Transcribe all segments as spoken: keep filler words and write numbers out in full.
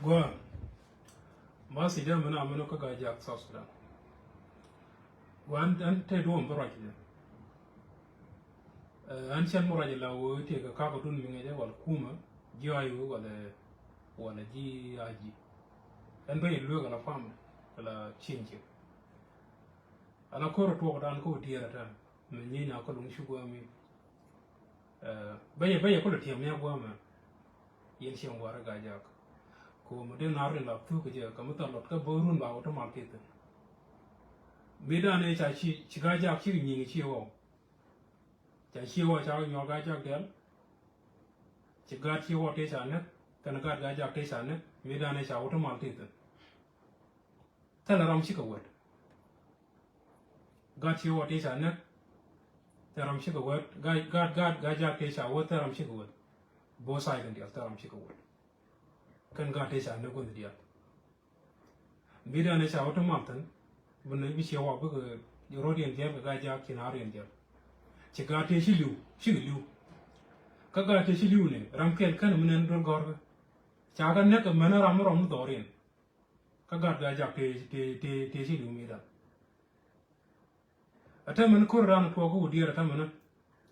Gua̱a̱ ma thiecä mɛn a mɛn kä Gaa-jaak South Sudan. Gua̱a̱ an, an te duɔ̱ɔ̱m bä ruac kɛ jɛ. Ɛ, an cɛn mi ruac ila wee tëë kɛ ka̱a̱k kɛ dun mi ŋi̱eecä wal kumä ji̱ a yi wee wal, wal ji̱ a ji̱. Ɛn ben in lueek ala pam ala cieŋ cieŋ. Ala ko̱r tuɔɔk dan kä wä diɛɛr ata mɛ nyieny na kä luŋ ci gua̱a̱ mi. Ɛ, bäyɛ, bäyɛ kulɛ tiɛm ni a gua̱a̱ mɛ. Yɛn cieŋ gua̱a̱r Gaa-jaak. Ko mɛ den nar ni la thuk kɛ jɛ kɛ mi thal lot kä bä run ba wä ti mal tithin. Mi dan ɛ ca ci, ci Gaa-jaak ci nyiŋ ci wä. Ca ci wä ca nyuɔl Gaa-jaak dial. Ci gaat ci wä ti ca näk kɛn gaat Gaa-jaak ti ca näk mi dan ɛ ca wä ti mal tithin. Thilɛ ram cikɛ wät. Gaat ci wä ti ca näk. Thilɛ ram cikɛ wät. Gaat, gaat, gaat, Gaa-jaak ti ca wät thilɛ ram cikɛ wät. Both side kɛn dial thilɛ ram cikɛ wät. Kɛn gaat ti ca näk gua̱th dial. Bi dan ɛ ca wä ti mal thin. Bi ni bi ci wä bikɛ rɔ̱diɛn dial kɛ Gaa-jaak ci na̱riɛn dial. Ci gaat ti ci li̱w, cikɛ li̱w. Kä gaat ti ci li̱w ni ram kɛl kɛn mi nɛn duel gɔ̱rkä. Ca kɛ näk kɛ mɛn ram mi rɔm ni dhɔriɛn. Kä gat Gaa-jaak tëë, tëë, tëë, tëë ci li̱w mi dan. Ɛ täämɛ ni ko̱r ran tuɔɔk kä wä diɛɛr ɛ täämɛ ni.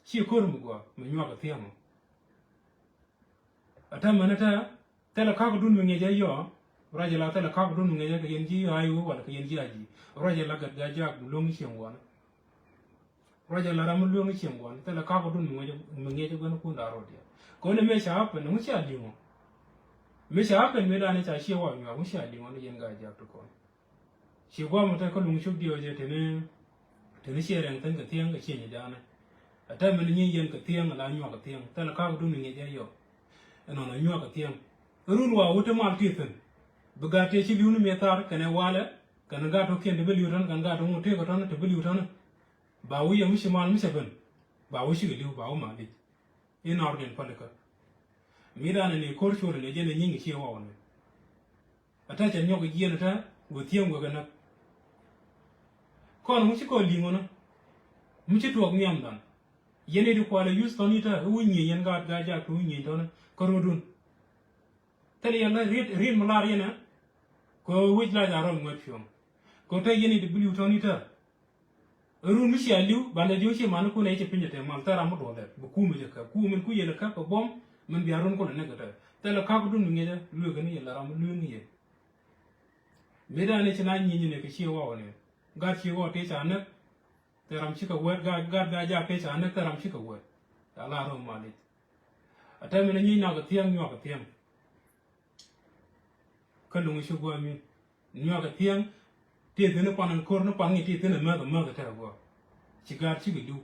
Ci ko̱r mi gɔaa mi nyuak ɛ thia̱a̱ŋ ɔ. Ɛ täämɛ ni tɛ thilɛ ka̱a̱k dun mi ŋiɛcɛ yɔ. Ruac ɛ la thilɛ ka̱a̱k dun mi ŋiɛcɛ kɛ yɛn ji̱ a yi wä wala kɛ yɛn ji̱ a ji̱. Ruac ɛ la gat Gaa-jaak mi luäŋ cieŋ gua̱a̱n. Ruac ɛ la ram mi luäŋ cieŋ gua̱a̱n thilɛ ka̱a̱k dun mi ŋiɛcɛ, mi ŋiɛcɛ gua̱n kun da̱a̱r rɔ diaal. Kɛ ɣöö ni mëë ca happen ŋu cia li̱ŋɔ. Mëë ca happen mëë da̱a̱n ca ciɛ wa nyuak ŋu cia li̱ŋɔ ni yɛn Gaa-jaak ti kɔn. Ci gua̱a̱m mi te kä luŋ cuk diɛ jɛ teni, teni ciɛ rɛŋ thin kɛ thiäŋ kɛ ciɛ nyi da̱a̱nɛ. Ɛ tɛmɛ ni nyi yɛn kɛ thiäŋ la nyuak kɛ thiäŋ thilɛ ka̱a̱k dun mi ŋiɛcɛ yɔ. Ɛnɔnɔ nyuak kɛ thiäŋ. Run wa wut ti mal ti thin. Bi gat ti ci li̱w ni miɛ thar kɛnɛ walɛ, kɛnɛ gat tɔ kiɛn ti bi li̱w tɔn, kɛnɛ gat tɔ ŋut tëëk tɔn ti bi li̱w tɔn. Ba wä yɛ mi ci mal mi cɛ ben. Ba wä cikɛ li̱w, ba wä mal i̱c. Inɔr diɛn pälikä. Mi danɛ ni ko̱r cuɔl ni jɛn ni nyiŋ ci wawä ni. Ata cɛ nyɔk jiɛn ata wä thiäŋ wä kɛ näk. Kɔn mi ci kɔn li̱ŋ wä ni. Mi ci tuɔk nhiam dan. Yɛn i̱ di kualɛ yuth tɔn i̱ ta i̱ wi̱ny nyieny yɛn gaat Gaa-jaak ti wi̱ny nyieny tɔn kä rɔdun. Thilɛ yɛn la riet, riet mi lar yɛn ɛ. Kɛ wi̱c la ca rɔm ŋuɛt cuɔ̱ŋ. Kɛ te yɛn i̱ di bi li̱w tɔn i̱ ta. Run mi cia li̱w banɛ ji̱ wä cie mani kun ɛ i̱ cɛ piny ɛ tɛ mal thɛr ram mi duɔl ɛ bi kum ɛ jɛ käp kum in ku yɛn ɛ käp kɛ buɔ̱m. Min bia run kun ɛ nɛk ɛ tɛ thilɛ ka̱k dun mi ŋiɛcɛ lueek ni yɛn la ram mi lueek ni yɛn. Mi dan ɛ ci na nyieny ni kɛ cie wawä ni. Gat cie wawä ti ca näk. Thɛr ram cikɛ wɛt gat, gat Gaa-jaak ti ca näk thɛr ram cikɛ wɛt. Ca la run mal i̱c. A tɛmɛ ni nyieny nak kɛ thiäŋ nyuak kɛ thiäŋ. Kä luŋ ci gua̱a̱mi nyuak kɛ thiäŋ. Ti thi̱n ni pan in ko̱r ni pan ŋi̱ ti thi̱n in mäth in mäth in tɛk gua̱a̱. Ci gaat cikɛ li̱w.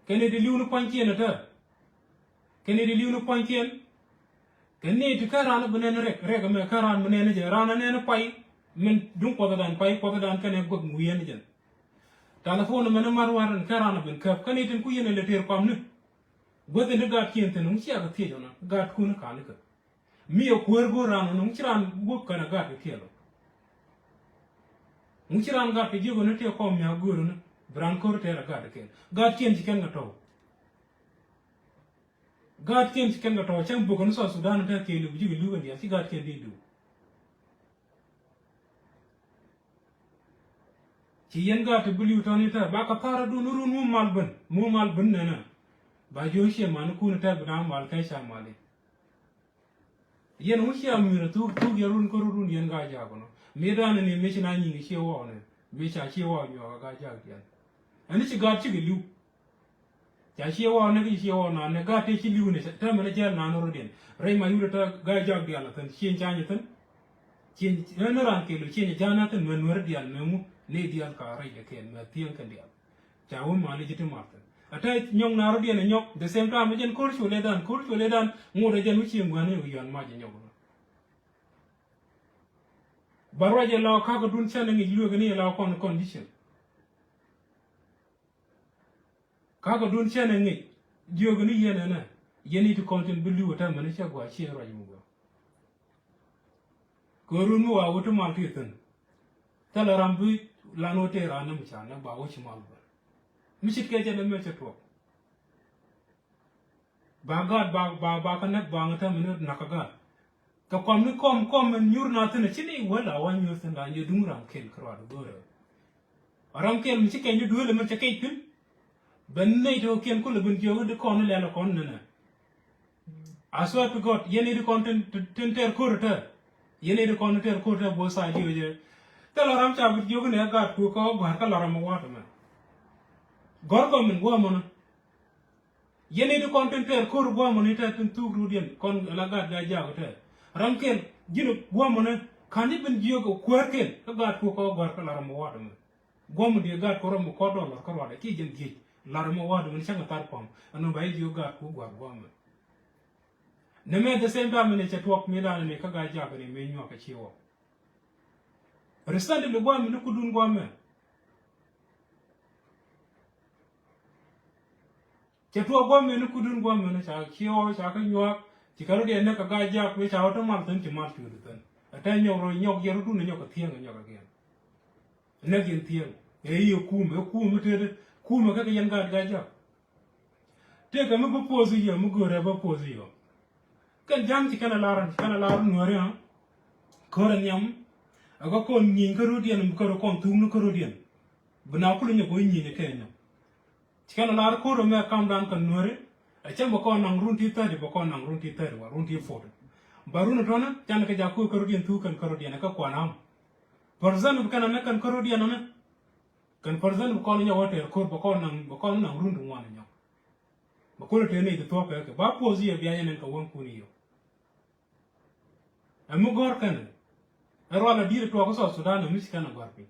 Kɛn i̱ di li̱w ni pua̱nykiɛn in tɛk. Kɛn i̱ di li̱w ni pua̱nykiɛn. Kɛn ni ti kä raan bi nɛn rɛk rɛk ɛmɛ kä raan bi nɛn jɛ raan a nɛn pay. Min duŋ kuɔthdan pay kuɔthdan kɛnɛ guäk mi wi̱i̱ ɛn jɛn. Telephone ɛmɛ ni mat wa̱r in kä raan a bin käp kɛn i̱ tin ku yɛn in lɛ tëër kuam ni. Guäth in di gaat kiɛn thi̱n ŋu ciak kɛ thiec ɔnɔ gaat kun in ka̱n ikä. Mi ɛ kuäär go̱o̱r raan ɣän ŋu ci raan guäp kɛn ɛ gaat kɛ kiɛl ɔ. Ŋu ci raan gaat kɛ jiök ɣän tëë kɔm mi a go̱o̱r ɣän bi raan ko̱r tɛɛr ɛ gaat kɛ kiɛl. Gaat kiɛn ci kɛn kɛ tɔ̱w. Gaat kiɛn ci kɛn kɛ tɔ̱w cäŋ bök ɣän South Sudan tɛɛ kɛɛl i̱ bi ji̱ kɛ li̱w kɛn diaal ci gaat kiɛn di li̱w. Ci yɛn gaat ti bi li̱w tɔ̱ni tɛr ba kɛ pa̱r adun run mu mal ben mu mal ben nɛnɛ. Ba jiö ciɛ mani kun tɛr bi da̱a̱ŋ mal kɛ ca mal i̱. Yɛn wu cia mi̱r thuk thuk yɛn run kä run run yɛn Gaa-jaak nɔ mi da̱a̱n ni mi ci na nyiŋ ciɛ wä ɔnɛ mi ca ciɛ wä nyuɔk a Gaa-jaak diɛn. Ɛn ci gaat cikɛ li̱w. Ca ciɛ wä ɔnɛ ki ciɛ wä ɔnɛ nɛ gaat tëë ci li̱w ni tɛmɛ ni jɛl nan rɔ̱diɛn rɛy ma yurɛ tɛ Gaa-jaak dial a thin ciɛ ca nyi thin. Ciɛ ni ran kɛl ciɛ nyi ja̱a̱n a thin mɛ nuɛr dial mɛ ŋu ni dial ka rɛy dɛ kɛn mɛ thiäŋ kɛn dial. Ca wä mali ji̱ ti mat kɛ. Ata nyɔk na rɔ diɛn nyɔk the same time jɛn ko̱r cu lɛ dan ko̱r cu lɛ dan ŋot a jɛn wä ci ŋuan ni wian mac nyɔk. Ba ruac ɛ la kakä dun cɛn ŋic luek ni la kɔn condition. Kakä dun cɛn ŋic jiök ni yɛn ɛnɛ yɛn it kɔn tin bi liu ɛ tɛmɛ ni cɛ gua ciɛ ruac mi gua. Kɛ run mi wa wä ti mal ti thi̱n. Thilɛ ram bi lan wä tëë ran ni mi ca nɛ ba wä ci mal bä. Mi cit kɛ jɛ ni mɛ cɛ tuɔk. Ba gaat ba ba ba kä nɛk ba ŋä tɛmɛ ni nak kä gaat. Kɛ kɔm ni kɔm kɔm mɛn nyuur na thin a ci ni wä la wa nyuur thin la nyuur duŋ ram kɛl kɛ ruat go̱o̱rɛ. Ram kɛl mi ci kɛny ni duël mɛn cɛ kɛc thin. Bɛn nɛy tɔ kiɛn kulɛ ben jiök di kɔn ni lɛl kɔn ni nɛ. I swear to God, yɛn i̱ di kɔn tin, tin, tin tɛr ko̱r tɛ. Yɛn i̱ di kɔn tin tɛr ko̱r tɛ both side jiök jɛ. Thilɛ ram ca bi jiök ni ɛ gaat ku kɔ gua̱r kä la ram mi wa̱a̱t mɛ. Gɔ̱r kɔ min gua̱a̱ mɔnä. Yɛn i̱ di kɔn tin tɛr ko̱r gua̱a̱ mɔnä i̱ tɛ tin thuk ruut yɛn kɔn la gaat Gaa-jaak tɛ. Ram kɛl ji̱n gua̱a̱ mɔnä ka̱n i̱ bin jiök kuäär kɛl kä gaat ku kɔ gua̱r kä la ram mi wa̱a̱t mɛ. Guɔ̱m diɛ gaat kɔ rɔm mi kɔt dɔlɔr kä ruadɛ kiɛ jɛn dhiec. Lar mi wa̱a̱ duŋ ni cäŋ kɛ thar kua̱m ɛn nɔ ba i̱ jiök gaat ku gua̱r guɔ̱m mɛ. Ni mɛ the same time ni cɛ tuɔk mi dan ni kä Gaa-jaak ni mi nyuak kɛ ci wä. Recently guɔ̱m ni kudun guɔ̱m mɛ. Cɛ tuɔɔk guɔ̱mɛn ni kudun guɔ̱mɛn ca kiɔɔk ca kä nyuak. Ci kɛ rɔ diɛn ni kɛ Gaa-jaak mi ca wä te mal thin ci mal cuut thin. Ɛ te nyɔk rɔ nyɔk yɛ rɔ dun nyɔk kɛ thiäŋ nyɔk kɛ giɛn. Nɛ giɛn thiäŋ ɛ yi ɛ kuum ɛ kuum mi tëëdɛ kuum ɛ kɛ kɛ yɛn gaat Gaa-jaak. Tëëkɛ mi bä poth yɛ mi go̱o̱rɛ bä poth yɛ. Kɛn ja̱ŋ ci kɛn a lar kɛn a lar nuääri ɣä. Ko̱rɛ nhiam. Ɛ kɛ kɔn nyieny kä rɔ̱diɛn mi kärɔ kɔn thuk ni kä rɔ̱diɛn. Bi na kulɛ nyɔk wä nyieny kɛ nyɔk. Ci kɛn a lar ko̱r ɛmɛ kam dan kɛ nuääri. Ɛ cɛn bɛ kɔn naŋ run ti thirty bɛ kɔn naŋ run ti thirty wa run ti forty. Ba run tɔnä can kɛ jaku kärɔdiɛn thuk kɛn kärɔdiɛn ɛ kɛ kuan am. Percent bi kɛn a nɛ kɛn kärɔdiɛn ɔnɛ. Kɛn percent bi kɔn nyɔk wä tɛɛr ko̱r bɛ kɔn naŋ bɛ kɔn naŋ run ti ŋuan nyɔk. Bɛ kulɛ tɛɛr ni ti thuɔk kɛ kɛ ba puɔth yɛ bia yɛn ɛn kɛ wäŋ kun yɛ. Ɛ mi gɔ̱r kɛn ɛ rual a di̱i̱t tuɔɔk kä South Sudan ɛ mi ci kɛn ɛ gɔ̱r piny.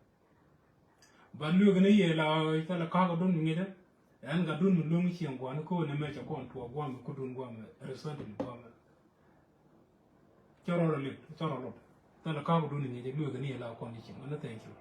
Ba lueek ni yɛ la thilɛ ka̱a̱k a dun mi ŋi̱cä. Ɛn ka dun mi lueŋ cieŋ gua̱n kä ni mɛ cɛ kɔn tuɔɔk gua̱n mi kä dun gua̱n mi result mi gua̱n mi. Cɛ rɔl a lit cɛ rɔl a lot. Thilɛ ka̱a̱k a dun mi ŋi̱cä lueek ni yɛ la kɔn ci cieŋ ɛn thank you.